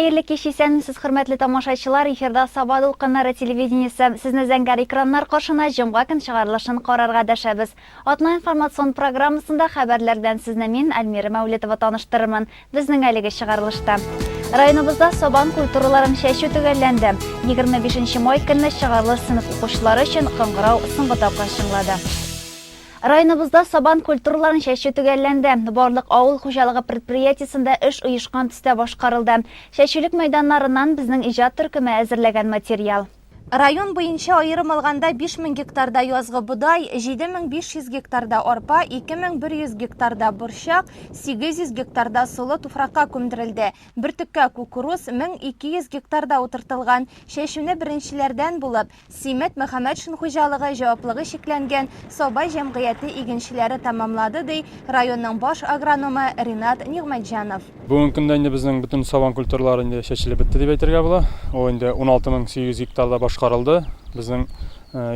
Хәерле кич, исәнмесез, хөрмәтле тамашачылар! Эфирда Саба дулкыннары телевидениесе. Сезне зәңгәр экраннар каршына җомга көн чыгарылышын карарга дәшәбез. Атна информацион программасында хәбәрләр белән сезне мин, Альмира Мәүлетова таныштырырмын. Безнең әлеге чыгарылышта. Районыбызда сабан культураларын чәчү төгәлләнде. 25 май көнне чыгарылыш сыйныф укучылары өчен кыңгырау соңгы тапкыр чыңлады. Районыбызда сабан культураларын чәчү төгәлләнде. Барлык авыл хуҗалыгы предприятиесендә эш оешкан төстә башкарылды. Чәчүлек мәйданнарыннан безнең иҗат төркеме әзерләгән материал. Район буенча аерым алганда 5000 гектарда язгы бодай, 7500 гектарда арпа, 2100 гектарда борчак, 800 гектарда солы туфракка күмдерелде. Бөртеккә кукуруз 1200 гектарда утыртылган. Чәчүне беренчеләрдән булып, Симет Мөхәммәтшин хуҗалыгы җаваплыгы чикләнгән Саба җәмгыяте игенчеләре тәмамлады, ди районның баш агрономы Ринат Нигъмәтҗанов. Бүгенге көндә инде безнең бөтен сабан культуралары инде чәчелеп бетте дип әйтергә була. Ул инде 16800 гектарда башкарылды. Безнең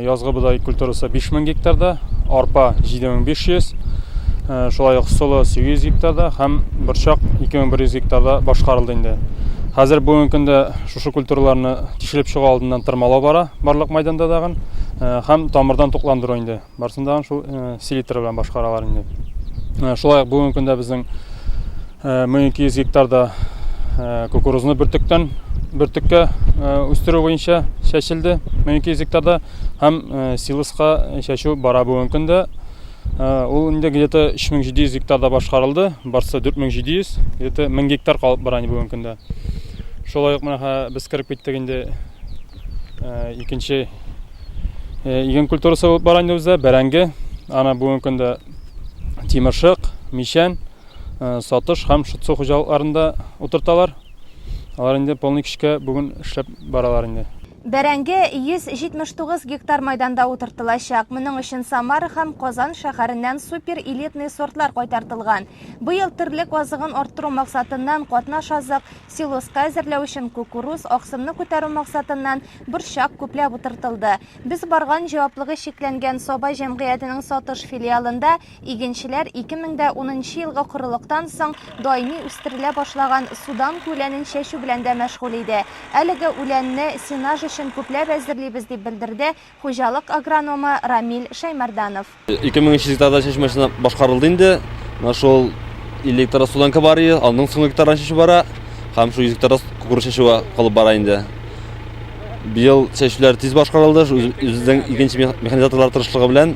язгы бодай культурасы 5000 гектарда, арпа 7500, шулай ук солы 800 гектарда һәм борчак 2100 гектарда башкарылды инде. Хәзер бүгенге көндә шушы культураларны тишелеп чыгу алдыннан тырмалау бара барлык майданда дагын һәм тамырдан тукландыру инде. Барсын дагын шул селитра белән башкаралар инде. Шулай ук бүгенге көндә безнең 1200 гектарда кукурузны бөртектән бөртеккә үстерү буенча чәчелде 1200 гектарда һәм силоска чәчү бара бүгенге көндә. Ул инде где-то 3700 гектарда башкарылды, барсы 4700, где-то 1000 гектар калып бара инде бүгенге көндә. Шулай ук менә без кереп киттек инде икенче иген культурасы булып бара инде бездә, бәрәңге. Аны бүгенге көндә Тимершык, Мичән, Сатыш һәм Шытсу хуҗалыкларында утырталар. Алар инде полный көчкә бүген эшләп баралар инде. Бәрәңге 179 гектар майданда утыртылачак. Моның өчен Самара һәм Казан шәһәреннән супер элитный сортлар кайтартылган. Быел терлек азыгын арттыру максатыннан катнаш азык, силоска әзерләү өчен кукуруз, аксымны күтәрү максатыннан борчак күпләп утыртылды. Без барган җаваплыгы чикләнгән Саба җәмгыятенең Сатыш филиалында Игенчеләр 2010 нчы елгы корылыктан соң даими үстерелә башлаган судан үләнен чәчү белән дә мәшгуль иде. Әлеге үләнне сенаж өчен күпләп әзерлибез, дип белдерде хуҗалык агрономы Рамил Шәймәрданов. 2300 гектарда чәчү машина башкарылды инде. Менә шул 50 гектарда суданка бар иде, аның соңгы гектардан чәчү бара һәм шул 100 гектарда кукуруз чәчү калып бара инде. Быел чәчүләр тиз башкарылды, үзебезнең игенче механизаторлар тырышлыгы белән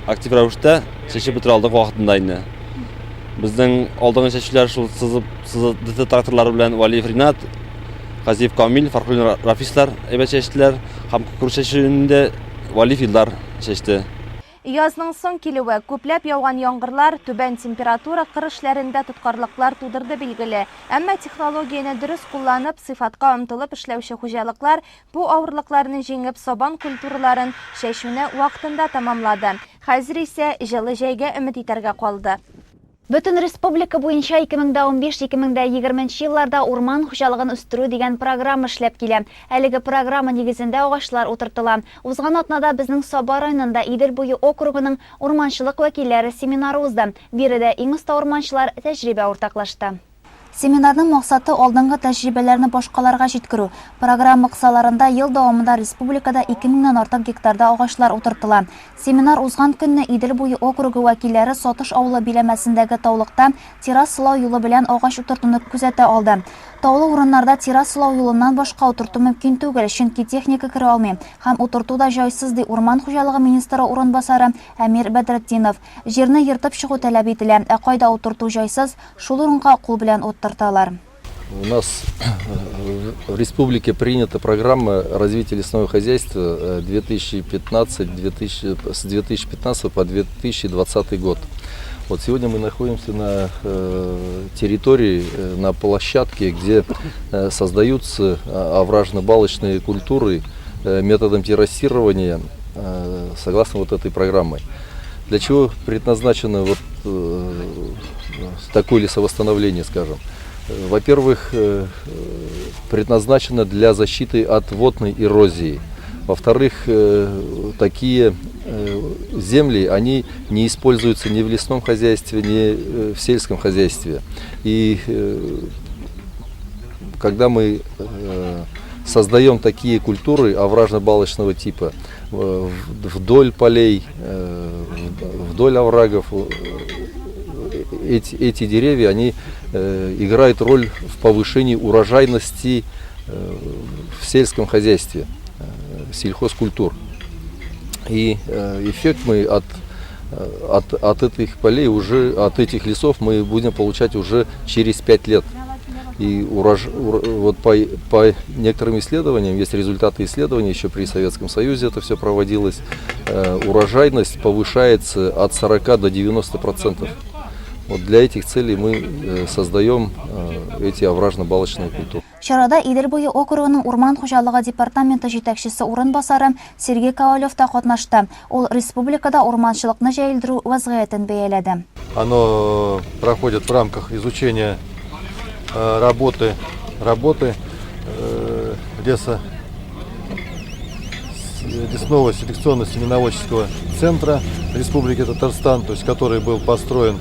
актив рәвештә чәчеп бетерә алдык вакытында инде. Безнең алдынгы чәчүләр шул сызып, сызып ДТ тракторлары белән Валиев Ринат, Газиев Камил, Фархуллин Рафислар әйбәт чәчтеләр һәм кукуруз чәчүен инде Валиев Илдар чәчте. Язның соң килүе, күпләп яуган яңгырлар, түбән температура кыр эшләрендә тоткарлыклар тудырды билгеле. Әмма технологияне дөрес кулланып, сыйфатка омтылып эшләүче хуҗалыклар Бу авырлыкларны җиңеп, сабан культураларын чәчүне вакытында тәмамлады. Хәзер исә җылы җәйгә өмет итәргә калды. Бөтен республика буенча 2015-2020 елларда урман хуҗалыгын үстерү дигән программа эшләп килә. Әлеге программа нигезендә агачлар утыртыла. Узган атнада безнең Саба районында Идел буе округының урманчылык вәкилләре семинары узды. Биредә иң оста урманчылар тәҗрибә уртаклашты. Семинарның максаты, алдынгы тәҗрибәләрне башкаларга җиткерү. Программа кысаларында ел дәвамында республикада 2 меңнән артык гектарда агачлар утыртыла. Семинар узган көнне Идел буе округы вәкилләре Сатыш авылы биләмәсендәге таулыкта террасалау юлы белән агач утыртуны күзәтә алды. Таулы урыннарда террасалау юлыннан башка утырту мөмкин түгел, чөнки техника керә алмый һәм утырту да җайсыз, ди урман хуҗалыгы министры урынбасары Әмир Бәдретдинов. Җирне ертып чыгу таләп ителә, ә кайда утырту җайсыз, шул урынга кул белән утырталар. У нас в республике принята программа развития лесного хозяйства 2015, 2000, с 2015 по 2020 год. Вот сегодня мы находимся на территории, на площадке, где создаются овражно-балочные культуры методом террасирования согласно вот этой программе. Для чего предназначено вот такое лесовосстановление, скажем? Во-первых, предназначено для защиты от водной эрозии. Во-вторых, такие земли, они не используются ни в лесном хозяйстве, ни в сельском хозяйстве. И Когда мы э, создаем такие культуры овражно-балочного типа э, вдоль полей, э, вдоль оврагов, эти, эти деревья, они играют роль в повышении урожайности в сельском хозяйстве, сельхозкультур. И эффект мы от, от, от этих полей уже, от этих лесов мы будем получать уже через 5 лет. И урож, ур, вот по, по некоторым исследованиям, есть результаты исследований, еще при Советском Союзе это все проводилось, урожайность повышается от 40 до 90%. Вот для этих целей мы создаем эти овражно-балочные культуры. Чарада Идел буе округының урман хуҗалыгы департаменты җитәкчесе урынбасары Сергей Ковалев та катнашты. Ул республикада урманчылыкны җәелдерү вәзгыятен бәяләде. Оно проходит в рамках изучения работы, работы леса, лесного селекционно-семеноводческого центра Республики Татарстан, то есть который был построен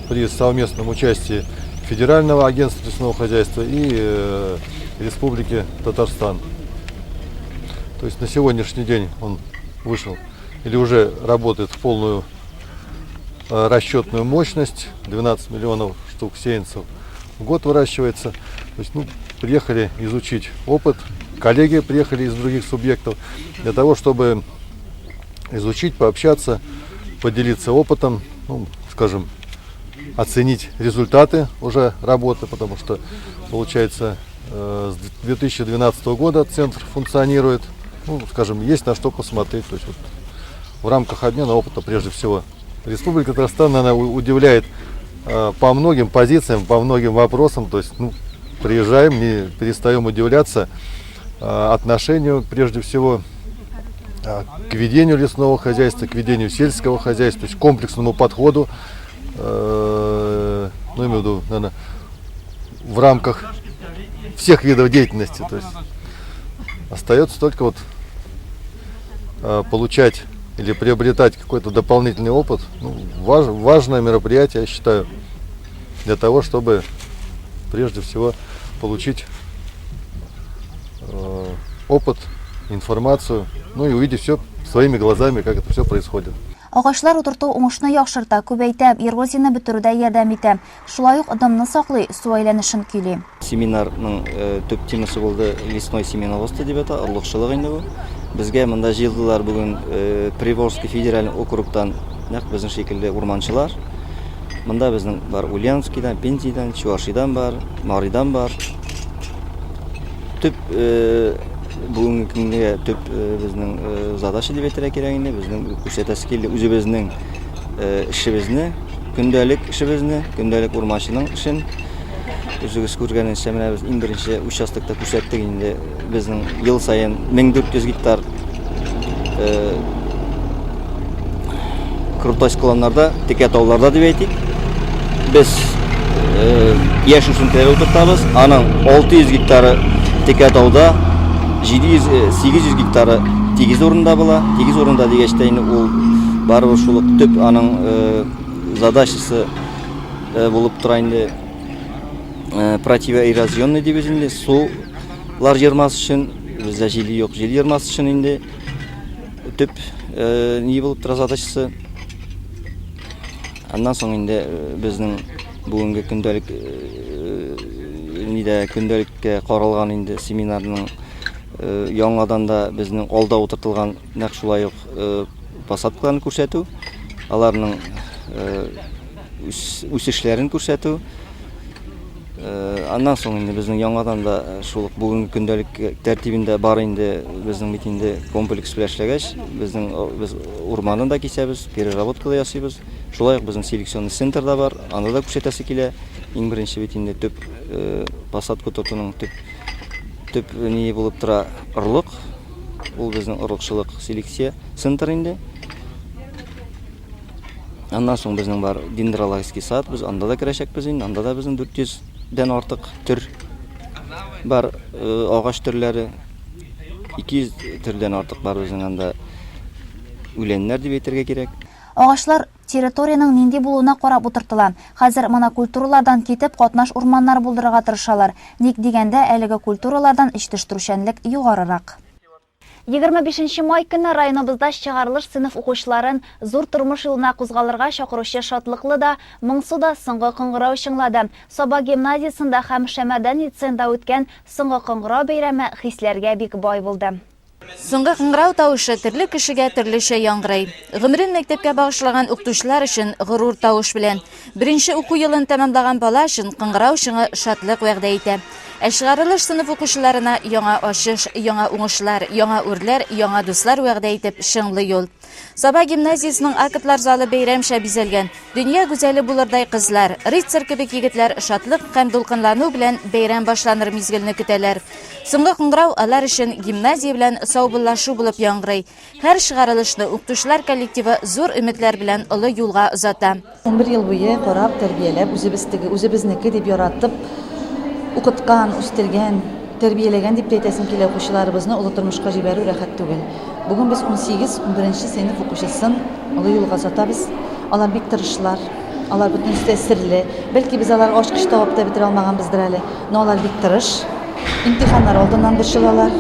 при совместном участии Федерального агентства лесного хозяйства и Республики Татарстан. То есть на сегодняшний день он вышел или уже работает в полную расчетную мощность, 12 миллионов штук сеянцев в год выращивается. То есть, ну, приехали изучить опыт, коллеги приехали из других субъектов для того, чтобы изучить, пообщаться, поделиться опытом, ну, скажем, оценить результаты уже работы, потому что, получается, с 2012 года центр функционирует, ну, скажем, есть на что посмотреть, то есть вот в рамках обмена опыта прежде всего. Республика Татарстан, она удивляет по многим позициям, по многим вопросам, то есть, ну, приезжаем, не перестаем удивляться отношению, прежде всего, к ведению лесного хозяйства, к ведению сельского хозяйства, то есть комплексному подходу, ну, имею в виду, наверное, в рамках всех видов деятельности. То есть остается только вот получать или приобретать какой-то дополнительный опыт. Ну, важное мероприятие, я считаю, для того, чтобы прежде всего получить опыт, информацию, ну и увидеть все своими глазами, как это все происходит. Агачлар утырту уңышны яхшырта, күбәйтә, эрозияне бетерүдә ярдәм итә. Шулай ук дымны саклый, су әйләнешен көйли. Семинарның төп темасы булды лесной семеноводство дип ата, орлыкчылык инде бу. Безгә монда җыелдылар бүген Приволжский федераль округтан нәкъ безнең шикелле урманчылар. Монда безнең бар Ульяновскийдан, Пензидан, Чувашидан бар, Маридан бар. Төп бүгенге көнгә төп безнең задача дип әйтергә кирәк инде, безнең күрсәтәсе килде үзебезнең эшебезне, көндәлек эшебезне, көндәлек урманчының эшен. Үзегез күргәнегезчә, менә без иң беренче участокта күрсәттек инде безнең ел саен 1400 гектар крутой склоннарда, текә тауларда дип әйтик. Без яшь үсентеләр утыртабыз. Аның 600 гектары текә тауда, 700 800 гектары тигез урында була. Тигез урында дигәч тә инде ул барыбер шул ук төп аның задачасы булып тора инде противоэрозионный дибез инде сулар ермас өчен бездә җил юк җил ермас өчен инде төп ни булып тора задачасы аннан соң инде безнең бүгенге көндәлек нидә көндәлеккә каралган инде семинарның яңадан да безнең алда утыртылган нәкъ шулай ук посадкаларны күрсәтү аларның үсешләрен күрсәтү. Аннан соң инде безнең яңадан да шул ук бүгенге көндәлек тәртибендә бар инде безнең бит инде комплекс белән эшләгәч, безнең без урманны да кисәбез, переработка да ясыйбыз. Шулай ук безнең селекционный центр да бар, аны да күрсәтәсе килә. Иң беренче бит инде төп посадка тотуның төп төп ни булып тора орлык. Ул безнең орлыкчылык селекция центр инде. Аннан соң безнең бар дендрологический сад, без анда да керәчәкбез инде, анда да безнең 400 дән артык төр бар, агач төрләре. 200 төрдән артык бар безнең анда үләннәр дип әйтергә кирәк. Агачлар территориянең нинди булуына карап утыртыла. Хәзер монокультуралардан китеп, катнаш урманнар булдырырга тырышалар. Ник дигәндә, әлеге культуралардан җитештерүчәнлек югарырак. 25 нче май көнне районыбызда чыгарылыш сыйныф укучыларын зур тормыш юлына кузгалырга чакыручы шатлыклы да, моңсу да соңгы кыңгырау чыңлады. Саба гимназиясендә һәм Шәмәрдән лицеенда үткән Соңгы кыңгырау бәйрәме хисләргә бик бай булды. Соңгы кыңгырау тавышы төрле кешегә төрлечә яңгырый. Гомерен мәктәпкә багышлаган укытучылар өчен горур тавыш белән. Беренче уку елын тәмамлаган бала өчен кыңгырау чыңы шатлык вәгъдә итә. Ә чыгарылыш сыйныф укучыларына яңа ачыш, яңа уңышлар, яңа үрләр, яңа дуслар вәгъдә итеп чыңлый ул. Саба гимназиясенең актлар залы бәйрәмчә бизәлгән. Дөнья гүзәле булырдай кызлар, рыцарь кебек егетләр шатлык һәм дулкынлану белән бәйрәм башланыр мизгелне көтәләр. Соңгы кыңгырау алар өчен гимназия белән саубуллашу булып яңгырый. Һәр чыгарылышны укытучылар коллективы зур өметләр белән олы юлга озата. 11 ел буе карап, тәрбияләп, үзебез теге, үзебезнеке дип яратып укыткан, үстергән, тәрбияләгән дип тә әйтәсем килә, укучыларыбызны олы тормышка җибәрү рәхәт түгел. Бүген без 18, унберенче сыйныф укучысын олы юлга озатабыз. Алар бик тырышлар, алар бөтенесе дә серле. Бәлки без аларга ачкыч табып та бетерә алмаганбыздыр әле, но алар бик тырыш. Имтиханнар алдыннан борчылалар.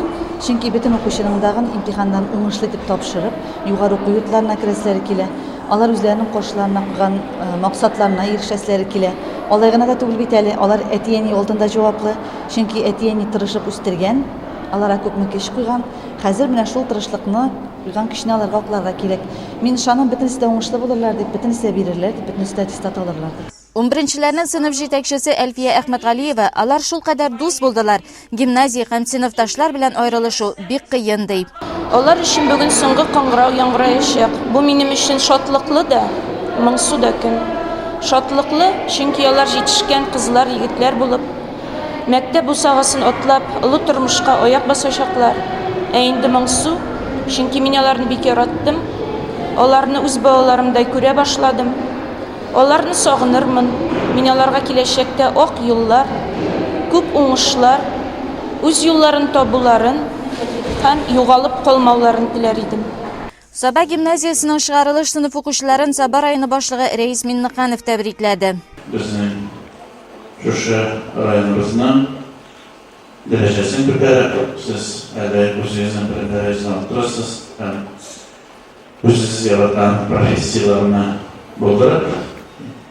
Чөнки бөтен укучының дагын имтиханнарын уңышлы итеп тапшырып, югары уку йортларына керәселәре килә. Алар үзләренең каршыларына куйган максатларына ирешәселәре килә. Алай гына да түгел бит әле, алар әти-әни алдында җаваплы. Чөнки әти-әни тырышып үстергән, аларга күпме көч куйган. Хәзер менә шул тырышлыкны, куйган көчне аларга акларга кирәк. Мин ышанам, бөтенесе дә уңышлы булырлар дип, бөтенесе дә бирерләр дип, бөтенесе дә аттестат алырлар дип. Унберенчеләрнең сыйныф җитәкчесе Әлфия Әхмәтгалиева, алар шулкадәр дус булдылар, гимназия һәм сыйныфташлар белән аерылышу бик кыен, ди. Алар өчен бүген соңгы кыңгырау яңгыраячак. Бу минем өчен шатлыклы да, моңсу да көн. Шатлыклы, чөнки алар җитешкән кызлар, егетләр булып, мәктәп бусагасын атлап, олы тормышка аяк басачаклар. Ә инде моңсу, чөнки мин аларны бик яраттым, аларны үз балаларымдай күрә башладым. Аларны сагынырмын. Мин аларга киләчәктә ак юллар, күп уңышлар, үз юлларын табуларын һәм югалып калмауларын теләр идем. Саба гимназиясенең чыгарылыш сыйныф укучыларын Саба районы башлыгы Рәис Миннеханов тәбрикләде. Безнең шушы районыбызның дәрәҗәсен күтәреп, сез әле үзегезнең белем дәрәҗәсен арттырырсыз һәм Үзегез яраткан профессияләрне булдырып,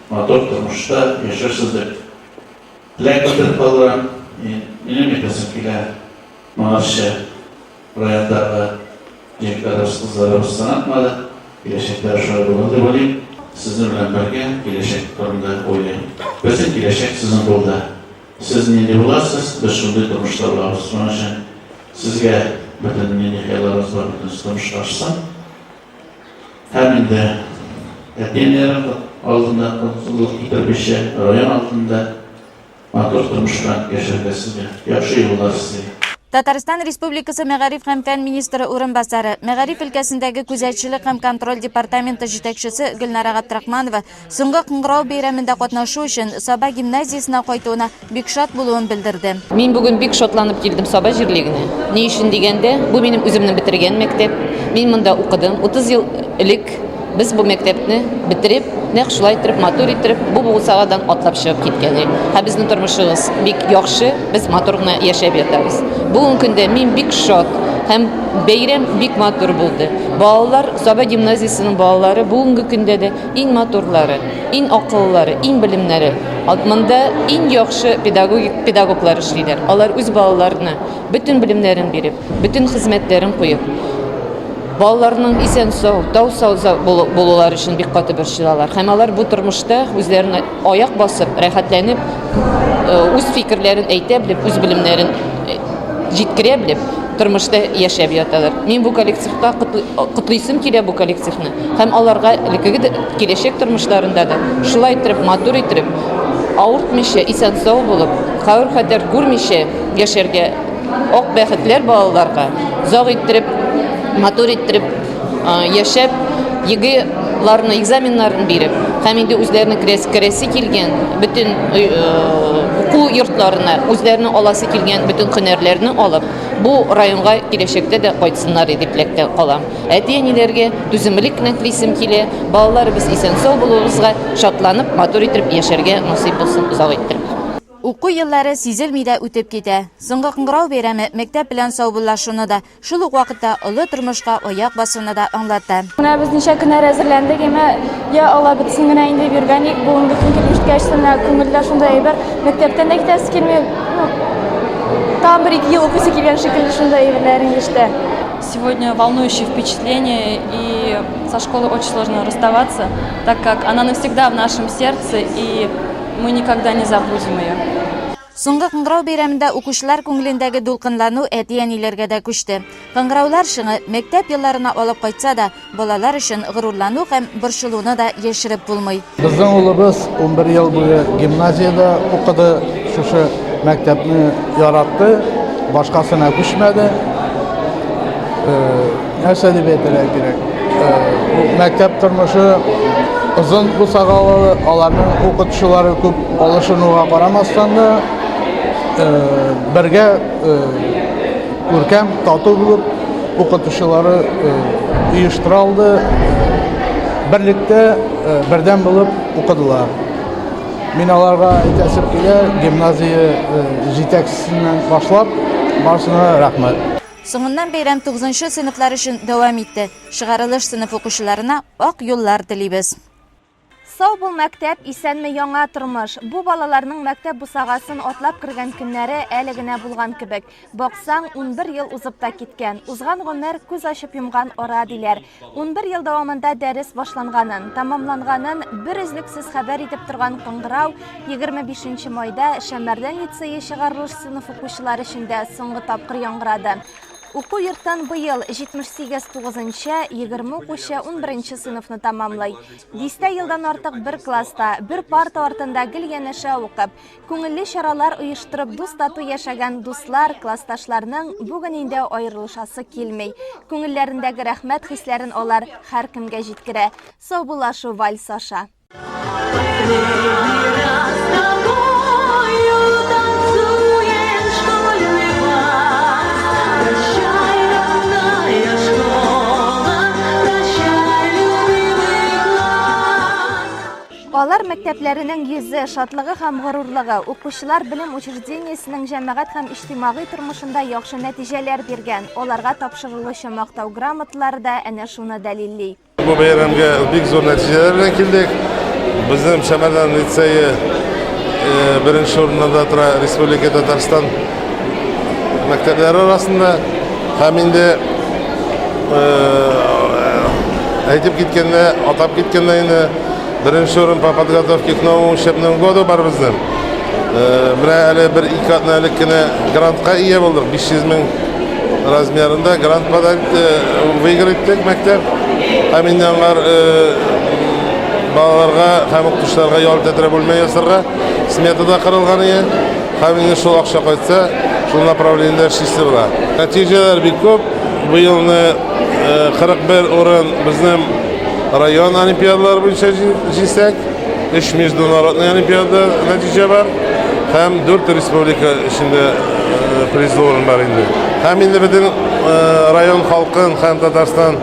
матур тормышта яшәрсез дип теләк белдереп калдырам. Минем әйтәсем килә, моңарчы райондагы егетләребез, кызларыбыз сынатмады, киләчәктә шулай булыр дип уйлыйм. Сезнең белән бергә киләчәк турында уйлыйм. Безнең киләчәк сезнең кулда. Сез нинди буласыз, без шундый тормышта булабыз. Шуның өчен сезгә бөтен нинди хыялларыгыз бар, бөтенесе тормышка ашсын. Һәм инде әти-әниләр алдында кызыллык китермичә, район алдында матур тормыш белән яшәргә сезгә яхшы юллар сезгә. Татарстан Республикасы мәгариф һәм фән министры урынбасары, мәгариф өлкәсендәге күзәтчелек һәм контроль департаменты җитәкчесе Гөлнара Габдрахманова Соңгы кыңгырау бәйрәмендә катнашу өчен Саба гимназиясенә кайтуына бик шат булуын белдерде. Мин бүген бик шатланып килдем Саба җирлегенә. Ни өчен дигәндә, бу минем үземнең бетергән мәктәп. Мин монда укыдым. 30 ел элек без бу мәктәпне бетереп, нәкъ шулай иттереп, матур иттереп, бу бусагадан атлап чыгып киткән идек. Һәм безнең тормышыбыз бик яхшы, без матур гына яшәп ятабыз. Бүгенге көндә мин бик шат һәм бәйрәм бик матур булды. Балалар, Саба гимназиясенең балалары бүгенге көндә дә Иң матурлары, иң акыллылары, иң белемнәре. Монда иң яхшы педагогик педагоглар эшлиләр. Алар үз балаларына бөтен белемнәрен биреп, бөтен хезмәтләрен куеп, балаларының исән-сау, тау-сау булулары өчен бик каты борчылалар. Һәм алар бу тормышта үзләренә аяк басып, рәхәтләнеп, үз фикерләрен әйтә белеп, үз белемнәрен җиткерә белеп, тормышта яшәп яталар. Мин бу коллективка котлыйсым килә бу коллективны һәм аларга элеккеге киләчәк тормышларында да шулай иттереп, матур иттереп, авыртмыйча, исән-сау булып, хәвер-хәтәр күрмичә яшәргә, ак бәхетләр балаларга, озак иттереп, матур иттереп яшәп, ЕГЭларны, экзаменнарын биреп, Һәм инде үзләренең керәсе килгән бөтен уку йортларына, үзләренең аласы килгән бөтен һөнәрләрне алып, бу районга киләчәктә дә кайтсыннар иде дип теләктә калам. Әти-әниләргә түземлек кенә телисем килә. Балаларыбыз исән-сау булуыбызга шатланып, матур итеп яшәргә насыйп булсын озак иттереп. Уку еллары сизелми дә үтеп китә. Соңгы кыңгырау бәйрәме мәктәп белән саубуллашуны да, шул ук вакытта олы тормышка аяк басуны да аңлата. Менә без ничә көннәр әзерләндек, әмма я Алла бетсен генә инде дип йөргән идек. Бүгенге көн килеп җиткәч, менә күңелдә шундый әйбер, мәктәптән дә китәсе килми, ну, тагын бер-ике ел укыйсы килгән шикелле шундый әйберләр инде эштә. Сегодня волнующее впечатление, и со школой очень сложно расставаться, так как она навсегда в нашем сердце, и мы никогда не забудем ее. Соңгы кыңгырау бәйрәмендә укучылар күңелендәге дулкынлану әти-әниләргә дә күчте. Кыңгыраулар чыңы мәктәп елларына алып кайтса да, балалар өчен горурлану һәм борчылуны да яшереп булмый. Безнең улыбыз 11 ел буе гимназиядә укыды, шушы мәктәпне яратты, башкасына күчмәде. Нәрсә дип әйтергә кирәк? Бу мәктәп тормышы озын бусагалы, аларның укытучылары күп алышынуга карамастан да, бергә күркәм, тату булып укытучылары оештыра алды, берлектә бердәм булып укыдылар. Мин аларга әйтәсем килә, гимназия җитәкчесеннән башлап, барысына рәхмәт. Соңыннан бәйрәм тугызынчы сыйныфлар өчен дәвам итте. Чыгарылыш сыйныф укучыларына ак юллар телибез. Сау бул, мәктәп, исәнме, яңа тормыш! Бу балаларның мәктәп бусагасын атлап кергән көннәре әле генә булган кебек. Баксаң, 11 ел узып та киткән. Узган гомер күз ачып йомган ара, диләр. 11 ел дәвамында дәрес башланганын, тәмамланганын бер өзлексез хәбәр итеп торган кыңгырау 25 нче майда Шәмәрдән лицее чыгарылыш сыйныф укучылары өчен дә соңгы тапкыр яңгырады. Уку йортын быел 78 тугызынчы, 20 укучы унберенче сыйныфны тәмамлый. Дистә елдан артык бер класста, бер парта артында гел янәшә укып, Күңелле чаралар оештырып дус-тату яшәгән дуслар, классташларның бүген инде аерылышасы килми. Күңелләрендәге рәхмәт хисләрен алар һәркемгә җиткерә. Саубуллашу вальс аша. Алар мәктәпләренең йөзе, шатлыгы һәм горурлыгы, укучылар белем учреждениесенең җәмәгать һәм иҗтимагый тормышында яхшы нәтиҗәләр биргән, аларга тапшырылучы мактау грамоталары да әнә шуны дәлилли. Бу бәйрәмгә бик зур нәтиҗәләр белән килдек. Безнең Шәмәрдән лицее беренче урыннарда тора Республика Татарстан мәктәпләре арасында. Һәм инде әйтеп киткәндә, атап киткәндә инде беренче урын по подготовке к новому учебному году бар безнең. Менә әле бер ике атна элек кенә грантка ия булдык, 500 мең размерында грант подать выиграть иттек мәктәп. Һәм инде аңар балаларга һәм укытучыларга ял итә торган бүлмә ясарга смета да корылган иде. Һәм инде шул акча кайтса, шул направлениедә эшлисе була. Нәтиҗәләр бик күп. Быелны 41 урын безнең район олимпиадалары буенча җиңсәк, 3 международный олимпиада нәтиҗә бар һәм 4 республика эчендә призлы урын бар инде. Һәм инде бөтен район халкын һәм Татарстан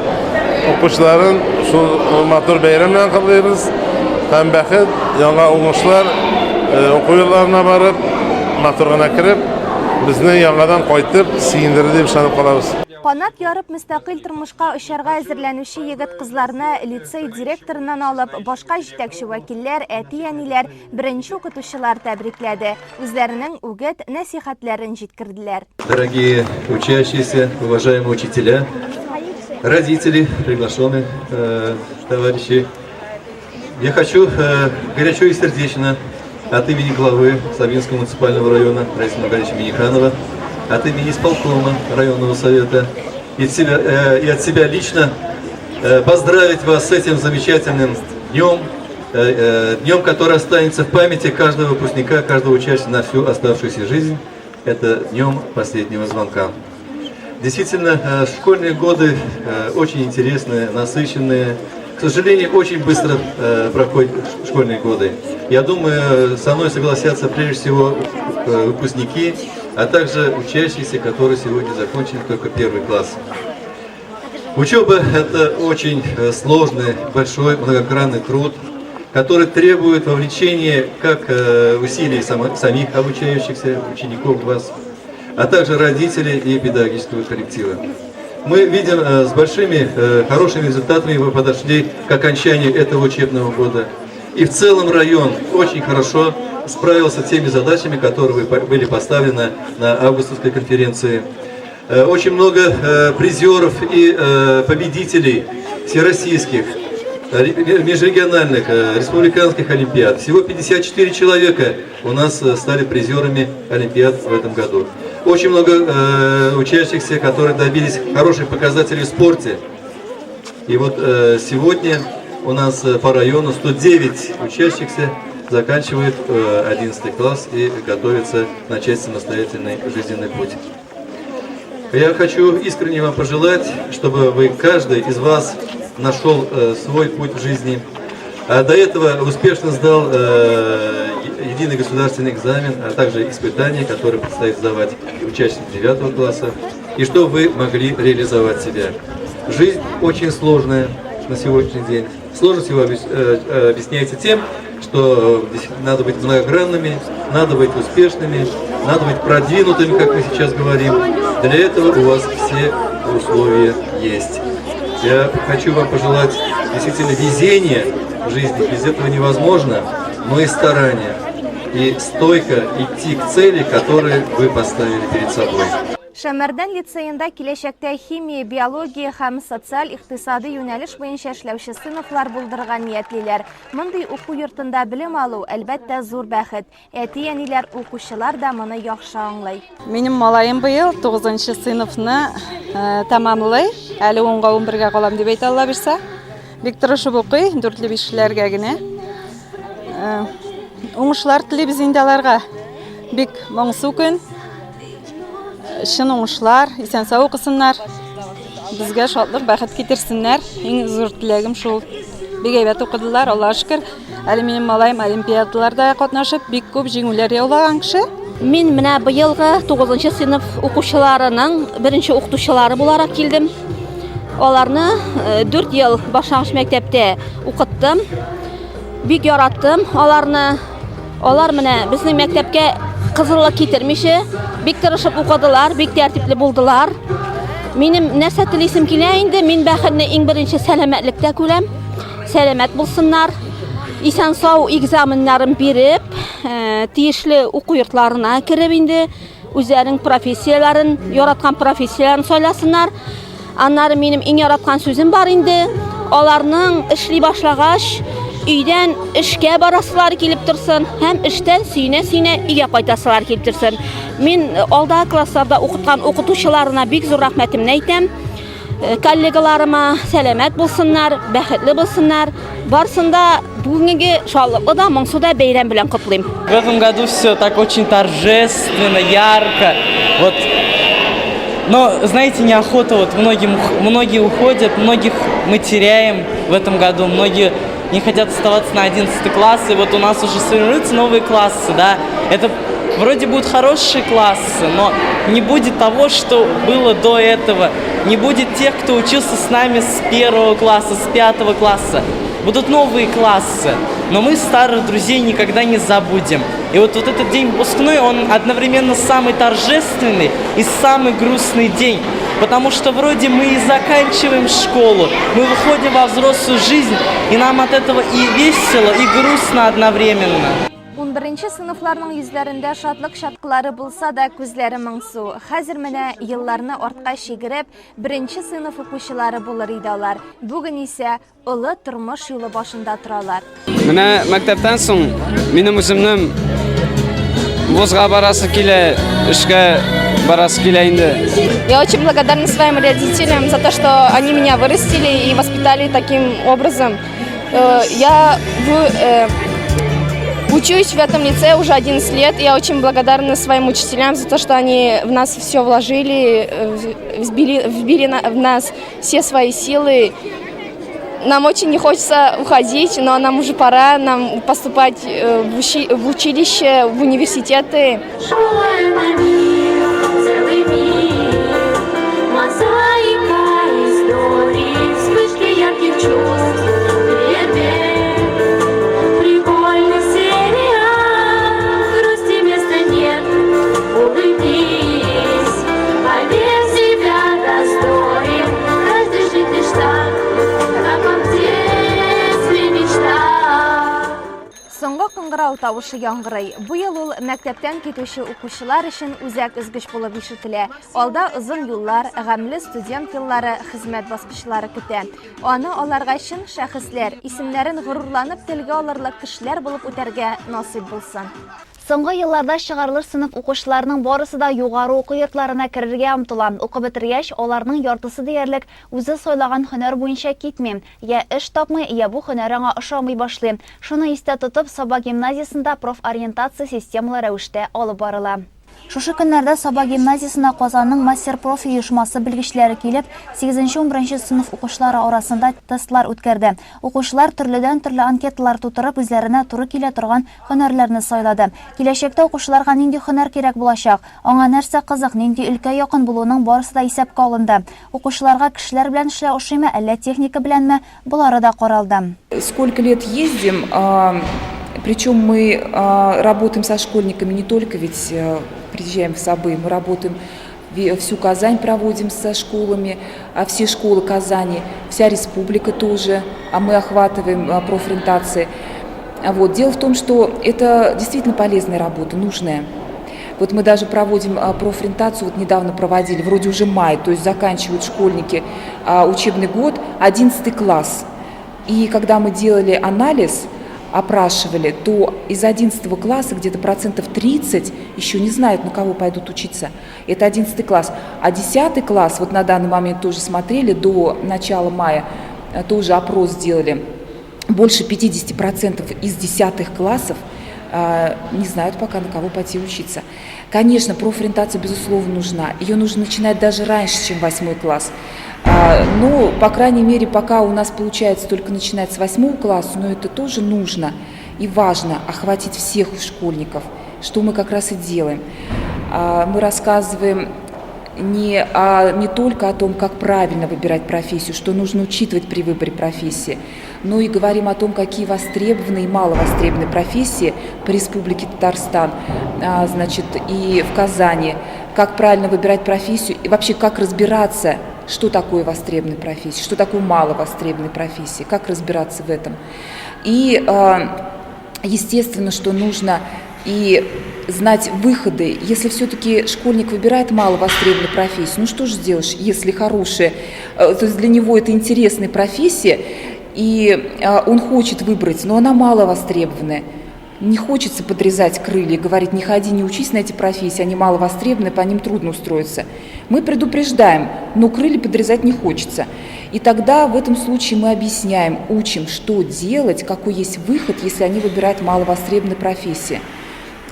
укучыларын шул матур бәйрәм белән котлыйбыз. Һәм бәхет, яңа уңышлар, уку йортларына барып, матур гына кереп, безне яңадан кайтып сөендерер дип ышанып калабыз. Канат ярып мөстәкыйль тормышка очарга әзерләнүче егет-кызларны лицей директорыннан алып, башка җитәкче вәкилләр, әти-әниләр, беренче укытучылар тәбрикләде, үзләренең үгет, нәсыйхәтләрен җиткерделәр. Дорогие учащиеся, уважаемые учителя, родители, приглашенные товарищи, Я хочу э, горячо и сердечно от имени главы Сабинского муниципального района Раиса Магалича Миниханова, от имени исполкома районного совета и от себя, э, и от себя лично э, поздравить вас с этим замечательным днем, э, э, днем, который останется в памяти каждого выпускника, каждого участника на всю оставшуюся жизнь. Это днем последнего звонка. Действительно, э, школьные годы э, очень интересные, насыщенные. К сожалению, очень быстро проходят школьные годы. Я думаю, со мной согласятся прежде всего выпускники, а также учащиеся, которые сегодня закончили только первый класс. Учеба – это очень сложный, большой, многогранный труд, который требует вовлечения как усилий самих обучающихся, учеников вас, а также родителей и педагогического коллектива. Мы видим, с большими хорошими результатами вы подошли к окончанию этого учебного года. И в целом район очень хорошо справился с теми задачами, которые были поставлены на августовской конференции. Очень много призеров и победителей всероссийских, межрегиональных, республиканских олимпиад. Всего 54 человека у нас стали призерами олимпиад в этом году. Очень много учащихся, которые добились хороших показателей в спорте. И вот сегодня у нас по району 109 учащихся заканчивает 11 класс и готовится начать самостоятельный жизненный путь. Я хочу искренне вам пожелать, чтобы вы, каждый из вас, нашел свой путь в жизни. А до этого успешно сдал единый государственный экзамен, а также испытания, которые предстоит сдавать учащимся 9 класса, и чтобы вы могли реализовать себя. Жизнь очень сложная на сегодняшний день. Сложность его объясняется тем, что надо быть многогранными, надо быть успешными, надо быть продвинутыми, как мы сейчас говорим. Для этого у вас все условия есть. Я хочу вам пожелать действительно везения в жизни, без этого невозможно, но и старания, и стойко идти к цели, которые вы поставили перед собой. Шәмәрдән лицеенда киләчәктә химия, биология һәм социаль-икътисадый юнәлеш буенча эшләүче сыйныфлар булдырырга ниятлиләр. Мондый уку йортында белем алу, әлбәттә, зур бәхет. Әти-әниләр, укучылар да моны яхшы аңлый. Минем малаем быел 9 сыйныфны тәмамлый. Әле 10-га 11-гә калам дип әйтә, Алла бирсә. Бик тырышып укый, дүртле бишлеләргә генә. Уңышлар телибез инде аларга. Бик моңсу көн. Чын уңышлар, исән-сау укысыннар. Безгә шатлык, бәхет китерсеннәр. Иң зур теләгем шул. Бик әйбәт укыдылар, Аллага шөкер. Әле минем малаем олимпиадаларда катнашып, бик күп җиңүләр яулаган кеше. Мин менә быелгы 9 сыйныф укучыларының беренче укытучылары буларак килдем. Аларны 4 ел башлангыч мәктәптә укыттым. Бик яраттым аларны. Алар менә безнең мәктәпкә кызыллык китермичә, бик тырышып укыдылар, бик тәртипле булдылар. Минем нәрсә телисем килә инде, мин бәхетне иң беренче сәламәтлектә күрәм. Сәламәт булсыннар. Исән-сау экзаменнарын биреп, тиешле уку йортларына кереп инде үзләренең профессияләрен, яраткан профессияләрен сайласыннар. Аннары минем иң яраткан сүзем бар инде. Аларның эшли башлагач, өйдән эшкә барасылары килеп торсын һәм эштән сөенә-сөенә өйгә кайтасылары килеп торсын. Мин алдагы классларда укыткан укытучыларына бик зур рәхмәтемне әйтәм. Коллегаларыма сәламәт булсыннар, бәхетле булсыннар. Барсын да бүгенге шатлыклы да, моңсу да бәйрәм белән котлыйм. В этом году все так очень торжественно, ярко. Вот. Но, знаете, неохота, вот многие уходят, многих мы теряем в этом году, многие не хотят оставаться на 11 класс, и вот у нас уже сформируются новые классы, да, это вроде будут хорошие классы, но не будет того, что было до этого, не будет тех, кто учился с нами с 1 класса, с 5 класса, будут новые классы, но мы старых друзей никогда не забудем. И вот этот день выпускной, он одновременно самый торжественный и самый грустный день, потому что вроде мы и заканчиваем школу, мы выходим во взрослую жизнь, и нам от этого и весело, и грустно одновременно. 11 сыйныфларның йөзләрендә шатлык чаткылары булса да, күзләре моңсу. Хәзер менә елларны артка чигереп, беренче сыйныф укучылары булыр иде алар. Бүген исә олы тормыш юлы башында торалар. Менә мәктәптән соң минем үземнең вузга барасы килә, эшкә барасы килә инде. Я очень благодарна своим родителям за то, что они меня вырастили и воспитали таким образом. Я учусь в этом лицее уже 11 лет. Я очень благодарна своим учителям за то, что они в нас все вложили, вбили в нас все свои силы. Нам очень не хочется уходить, но нам уже пора, нам поступать э, в, учи в училище, в университеты. Соңгы кыңгырау тавышы яңгырый. Бу ел ул мәктәптән китүче укучылар өчен үзәк өзгеч булып ишетелә. Алда озын юллар, гамьле студент еллары, хезмәт баскычлары көтә. Аны аларга чын шәхесләр, исемнәрен горурланып телгә алырлык кешеләр булып үтәргә насыйп булсын. Соңгы елларда чыгарылыш сыйныф укучыларының барысы да югары уку йортларына керергә омтыла. Укып бетергәч, аларның яртысы диярлек үзе сайлаган һөнәр буенча китми. Я эш тапмый, я бу һөнәр аңа ошамый башлый. Шуны истә тотып, Саба гимназиясендә профориентация системалы рәвештә алып барыла. Шушы көннәрдә Саба гимназиясенә Казанның Мастер-профи оешмасы белгечләре килеп, сигезенче-унберенче сыйныф укучылары арасында тестлар үткәрде. Укучылар төрледән-төрле анкеталар тутырып, үзләренә туры килә торган һөнәрләрне сайлады. Киләчәктә укучыларга нинди һөнәр кирәк булачак, аңа нәрсә кызык, нинди өлкә якын булуының барысы да исәпкә алынды. Укучыларга кешеләр белән эшләү ошыймы, әллә техника беләнме, болары да каралды. Сколько лет ездим, причем мы работаем со школьниками не только ведь э, приезжаем в Сабы, мы работаем всю Казань проводим со школами, а все школы Казани, вся республика тоже, а мы охватываем профориентации. Вот. Дело в том, что это действительно полезная работа, нужная. Вот мы даже проводим профориентацию, вот недавно проводили, вроде уже май, то есть заканчивают школьники учебный год, 11 класс. И когда мы делали анализ, опрашивали, то из 11 класса где-то процентов 30 еще не знают, на кого пойдут учиться. Это 11 класс. А 10 класс, вот на данный момент тоже смотрели, до начала мая э, тоже опрос сделали, больше 50% из 10 классов э, не знают пока, на кого пойти учиться. Конечно, профориентация, безусловно, нужна. Ее нужно начинать даже раньше, чем восьмой класс. А, ну, по крайней мере, пока у нас получается только начинать с восьмого класса, но это тоже нужно и важно охватить всех школьников, что мы как раз и делаем. А, мы рассказываем не, а, не только о том, как правильно выбирать профессию, что нужно учитывать при выборе профессии, но и говорим о том, какие востребованы и мало востребованы профессии по Республике Татарстан, а, значит, и в Казани, как правильно выбирать профессию и вообще как разбираться, что такое востребованная профессия, что такое мало востребованной профессии, как разбираться в этом. И а, естественно, что нужно и знать выходы. Если все-таки школьник выбирает мало востребованную профессию, ну что же сделаешь, если хорошая, э, то есть для него это интересная профессия, и э, он хочет выбрать, но она мало востребованная. Не хочется подрезать крылья, говорить, не ходи, не учись на эти профессии, они мало востребованы, по ним трудно устроиться. Мы предупреждаем, но крылья подрезать не хочется. И тогда в этом случае мы объясняем, учим, что делать, какой есть выход, если они выбирают маловостребованные профессии.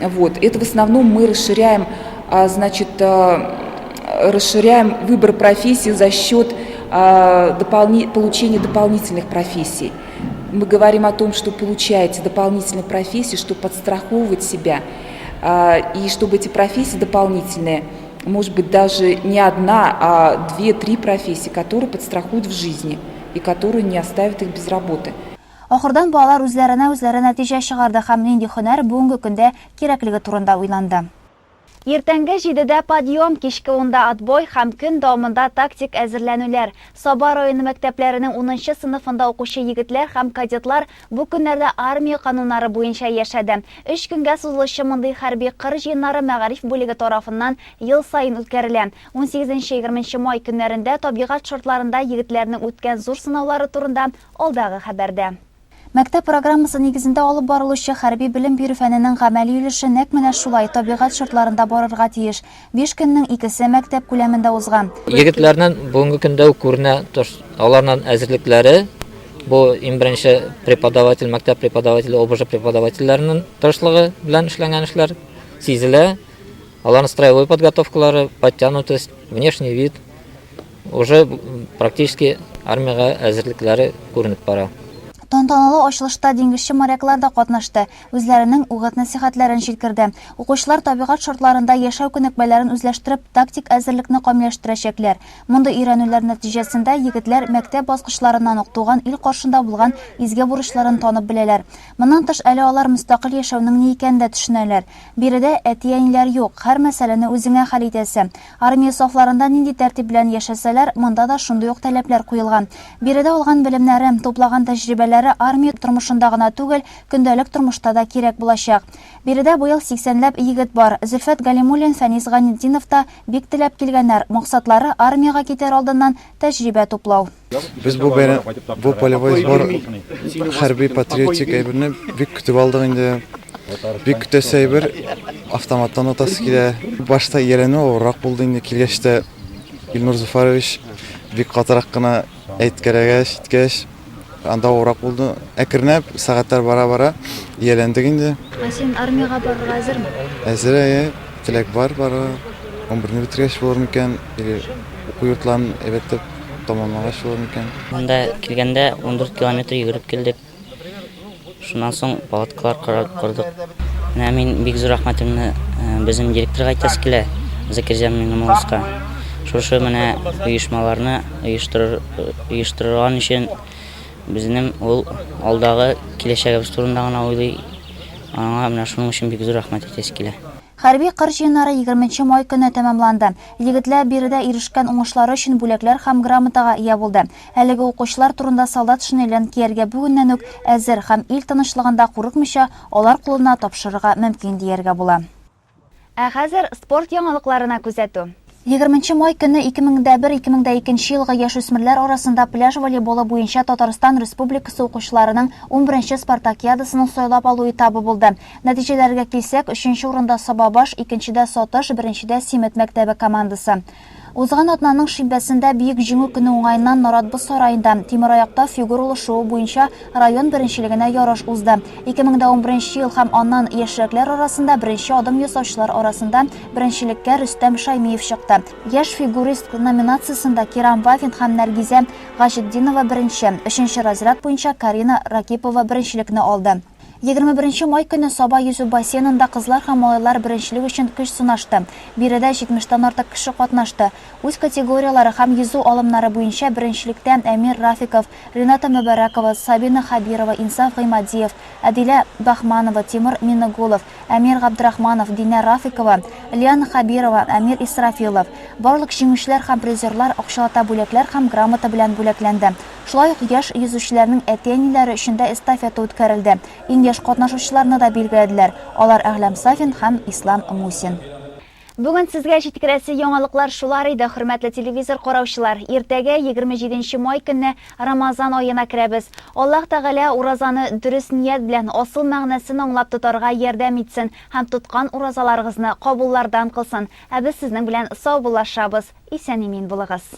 Вот. Это в основном мы расширяем, а, значит, а, расширяем выбор профессий за счет а, дополни получения дополнительных профессий. Мы говорим о том, что получаете дополнительные профессии, чтобы подстраховывать себя, и чтобы эти профессии дополнительные, может быть, даже не одна, а две-три профессии, которые подстрахуют в жизни и которые не оставят их без работы. Ахырдан балалар үзләренә үзләре нәтиҗә чыгарды һәм нинди һөнәр бүгенге көндә кирәклеге турында уйланды. Иртәнге җидедә подъем, кичке унда отбой һәм көн дәвамында тактик әзерләнүләр. Саба районы мәктәпләренең унынчы сыйныфында укучы егетләр һәм кадетлар бу көннәрдә армия кануннары буенча яшәде. Өч көнгә сузылучы мондый хәрби кыр җыеннары мәгариф бүлеге тарафыннан ел саен үткәрелә. Унсигезенче-егерменче май көннәрендә табигать шартларында егетләрнең үткән зур сынаулары турында алдагы хәбәрдә. Мәктәп программасы нигезендә алып барылучы хәрби белем бирү фәненең гамәли өлеше нәкъ менә шулай табигать шартларында барырга тиеш. Биш көннең икесе мәктәп күләмендә узган. Егетләрнең бүгенге көндә үк күренә, аларның әзерлекләре, бу иң беренче преподаватель, мәктәп преподавателе, ОБЖ преподавательләренең тырышлыгы белән эшләнгән эшләр сизелә. Аларның строевой подготовкалары, подтянутость, внешний вид уже практически Армиягә әзерлекләре күренеп бара. Тантаналы ачылышта диңгезче моряклар да катнашты, үзләренең үгет-нәсыйхәтләрен җиткерде. Укучылар табигать шартларында яшәү күнекмәләрен үзләштереп, тактик әзерлекне камилләштерәчәкләр. Мондый өйрәнүләр нәтиҗәсендә егетләр мәктәп баскычларыннан ук туган ил каршында булган изге бурычларын танып беләләр. Моннан тыш әле алар мөстәкыйль яшәүнең ни икәнен дә төшенәләр. Биредә әти-әниләр юк, һәр мәсьәләне үзеңә хәл итәсе. Армия сафларында нинди тәртип белән яшәсәләр, монда да шундый ук таләпләр куелган. Биредә алган белемнәре, туплаган тәҗрибәләре армия тормышында гына түгел, көндәлек тормышта да кирәк булачак. Биредә быел сиксәнләп егет бар. Зөлфәт Галимуллин, Фәнис Ганетдинов та бик теләп килгәннәр. Максатлары, армиягә китәр алдыннан тәҗрибә туплау. Без бу бәйрәм, бу полевой сбор хәрби патриотик әйберне бик көтеп алдык инде. Бик көтәсе әйбер, автоматтан атасы килә. Башта ияләнү авыррак булды инде, килгәч тә Илнур Зуфарович бик катырак кына әйткәләгәч, иткәч, анда авыррак булды. Әкренләп, сәгатьләр бара-бара ияләндек инде. Ә син армиягә барырга әзерме? Әзер, әйе. Теләк бар барырга. Унберне бетергәч булыр микән, или уку йортларын әйбәтләп тәмамлагач булыр микән. Монда килгәндә 14 километр йөгереп килдек. Шуннан соң палаткалар кордык. Менә мин бик зур рәхмәтемне безнең директорга әйтәсе килә, Закирҗан Миңнемулловка. Шушы менә оешмаларны оештырган өчен безнең ул алдагы киләчәгебез турында гына уйлый. Аңа менә шуның өчен бик зур рәхмәт әйтәсе килә. Хәрби кыр җыеннары егерменче май көнне тәмамланды. Егетләр биредә ирешкән уңышлары өчен бүләкләр һәм грамотага ия булды. Әлеге укучылар турында солдат шинелен кияргә бүгеннән үк әзер һәм ил тынычлыгында курыкмыйча алар кулына тапшырырга мөмкин дияргә була. Ә хәзер спорт яңалыкларына күзәтү. Егерменче май көнне 2001, 2002 елгы яшүсмерләр арасында пляж волейболы буенча Татарстан Республикасы укучыларының унберенче спартакиадасының сайлап алу этабы булды. Нәтиҗәләргә килсәк, өченче урында Сабабаш, икенчедә Сатыш, беренчедә Симет мәктәбе командасы. Узган атнаның шимбәсендә Бөек Җиңү көне уңаеннан Нарат боз сараенда тимераякта фигуралы шуу буенча район беренчелегенә ярыш узды. 2011 ел һәм аннан яшьрәкләр арасында беренче адым ясаучылар арасында беренчелеккә Рөстәм Шаймиев чыкты. Яшь фигурист номинациясендә Кирам Вафин һәм Нәргизә Гаҗетдинова беренче, өченче разряд буенча Карина Ракипова беренчелекне алды. 21 нче май көнне Саба йөзү бассейнында кызлар һәм малайлар беренчелек өчен көч сынашты. Биредә 70 тән артык кеше катнашты. Үз категорияләре һәм йөзү алымнары буенча беренчелектә Әмир Рафиков, Рената Мөбарәкова, Сабина Хәбирова, Инсаф Гыймадиев, Әдилә Баһманова, Тимур Миннегулов, Әмир Габдрахманов, Динә Рафикова, Лиана Хәбирова, Әмир Исрафилов. Барлык җиңүчеләр һәм призерлар акчалата бүләкләр һәм грамота белән бүләкләнде. Шулай ук яшь йөзүчеләрнең әти-әниләре өчен дә эстафета үткәрелде. Иң яшь катнашучыларны да билгеләделәр, алар Әгъләм Сафин һәм Ислам Мусин. Бүген сезгә җиткерәсе яңалыклар шулар иде, хөрмәтле телевизор караучылар. Иртәгә, 27 нче май көнне, Рамазан аена керәбез. Аллаһ Тәгалә уразаны дөрес ният белән, асыл мәгънәсен аңлап тотарга ярдәм итсен һәм тоткан уразаларыгызны кабуллардан кылсын. Ә без сезнең белән саубуллашабыз. Исән-имин булыгыз.